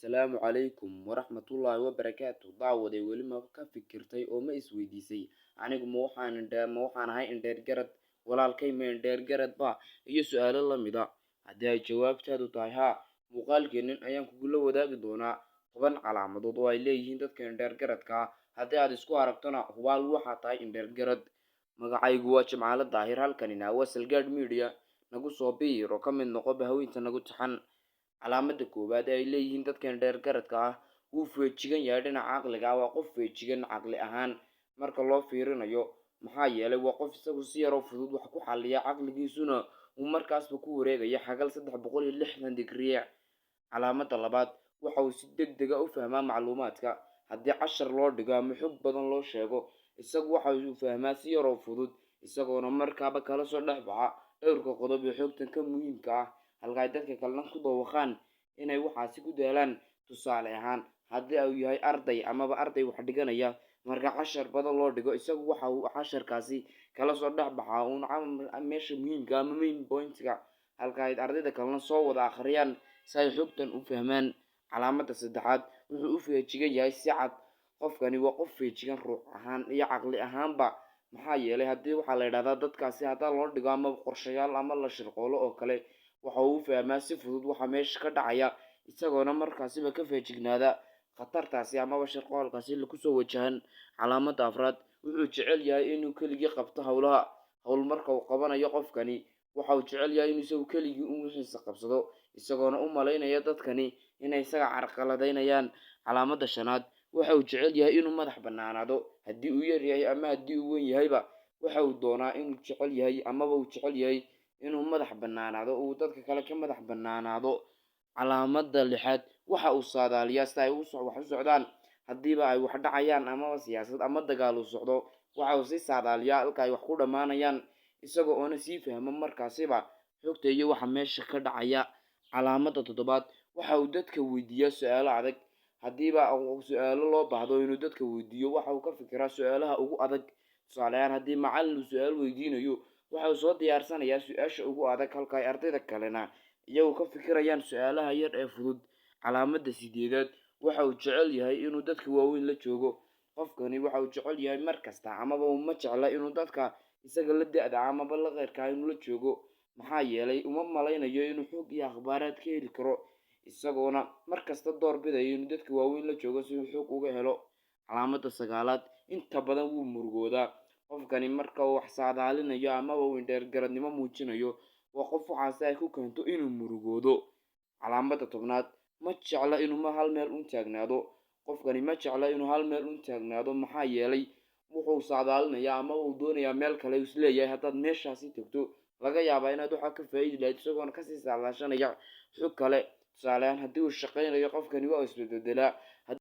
Assalaamu calaykum waraxmatullaahi wabarakaatu. Daawaday, weli ma ka fikirtay oo ma isweydiisay, anigu ma waxaan ahay indheer garad? Walaalkay ma indheer garad ba? Iyo su-aalo la mid a. Haddii ay jawaabtaadu tahay haa, muuqaalkeennan ayaan kugula wadaagi doonaa 10 calaamadood oo ay leeyihiin dadka indheer garadka ah. Haddii aad isku aragtona, hubaal waxaa tahay indheer garad. Magacaygu waa Jimcaale Daahir, halkanina waa Salgaadh Media. Nagu soo biir oo ka mid noqo bahaweynta nagu taxan. Calaamada koowaad ee ay leeyihiin dadka indheer garadka ah: wuu feejigan yahay dhinaca caqliga ah. Waa qof feejigan caqli ahaan marka loo fiirinayo, maxaa yeelay waa qof isagu si yaroo fudud wax ku xaliya, caqligiisuna uu markaasba ku wareegaya xagal 360 digriye. Calaamada labaad: waxa uu si deg dega u fahmaa macluumaadka. Haddii cashar loo dhigo ama xog badan loo sheego, isagu waxa uu fahmaa si yaroo fudud, isagoona markaaba kala soo dhex baxa dhowrka qodob ee xogtan ka muhiimka ah, halka ay dadka kalena ku dawaqaan inay waxaasi ku daalaan. Tusaale ahaan, haddii uu yahay arday amaba arday wax dhiganaya, marka cashar badan loo dhigo, isagu waxa uu casharkaasi kala soo dhex baxaa uun meesha muhiimka ama main pointga, halka ay ardayda kalena soo wada akhriyaan si ay xogtan u fahmaan. Calaamada saddexaad: wuxuu u feejigan yahay si cad. Qofkani waa qof feejigan ruux ahaan iyo caqli ahaanba, maxaa yeelay haddii waxaa la yidhahdaa dadkaasi haddii loo dhigo ama qorshayaal ama la shirqoolo oo kale, waxa uu u fahmaa si fudud waxa meesha ka dhacaya, isagoona markaasiba ka feejignaada khatartaasi amaba shirqoolkaasi kusoo wajahan. Calaamada afraad: wuxuu jecel yahay inuu keligii qabto howlaha. Howl marka uu qabanayo, qofkani waxa uu jecel yahay inuu isagu keligii un wixiisa qabsado, isagoona u malaynaya dadkani inay isaga carqaladaynayaan. Calaamada shanaad: waxa uu jecel yahay inuu madax banaanaado. Haddii uu yar yahay ama haddii uu weyn yahayba, waxa uu doonaa inuu jecel yahay amaba uu jecel yahay inuu madax banaanaado, uu dadka kale ka madax banaanaado. Calaamada lixaad: waxa uu saadaaliyaa sida ay wax u socdaan. Haddiiba ay wax dhacayaan amaba siyaasad ama dagaal uu socdo, waxa uu sii saadaaliyaa halka ay wax ku dhammaanayaan, isaga oona sii fahmo markaasiba xogta iyo waxa meesha ka dhacaya. Calaamada toddobaad: waxa uu dadka weydiiyaa su-aalo adag. Haddiiba su-aalo loo baahdo inuu dadka weydiiyo, waxa uu ka fikiraa su-aalaha ugu adag. Tusaale ahaan, haddii macallin uu su-aal weydiinayo, waxa uu soo diyaarsanayaa su-aasha ugu adag, halka ay ardayda kalena iyagu ka fikirayaan su-aalaha yar ee fudud. Calaamada sideedaad: waxa uu jecel yahay inuu dadka waaweyn la joogo. Qofkani waxa uu jecel yahay mar kasta amaba uma jecla inuu dadka isaga la da-da amaba la qeyrkaa inuu la joogo, maxaa yeelay uma malaynayo inuu xog iyo akhbaaraad ka heli karo, isagoona mar kasta door bidayo inuu dadka waaweyn la joogo si uu xog uga helo. Calaamada sagaalaad: inta badan wuu murugoodaa. Qofkani marka uu wax saadaalinayo amaba uu indheergaradnimo muujinayo, waa qof waxaasi ay ku keento inuu murugoodo. Calaamada 10aad: ma jecla inuu hal meel un taagnaado. Qofkani ma jecla inuu hal meel un taagnaado, maxaa yeelay wuxuu saadaalinayaa ama uu doonayaa meel kale, isleeyahay haddaad meeshaasi tagto, laga yaabaa inaad waxaa ka faa'iidi lahayd, isagoona kasii saadaashanaya xog kale. Tusaale ahaan, haddii uu shaqaynayo, qofkani waa isbedbedelaa.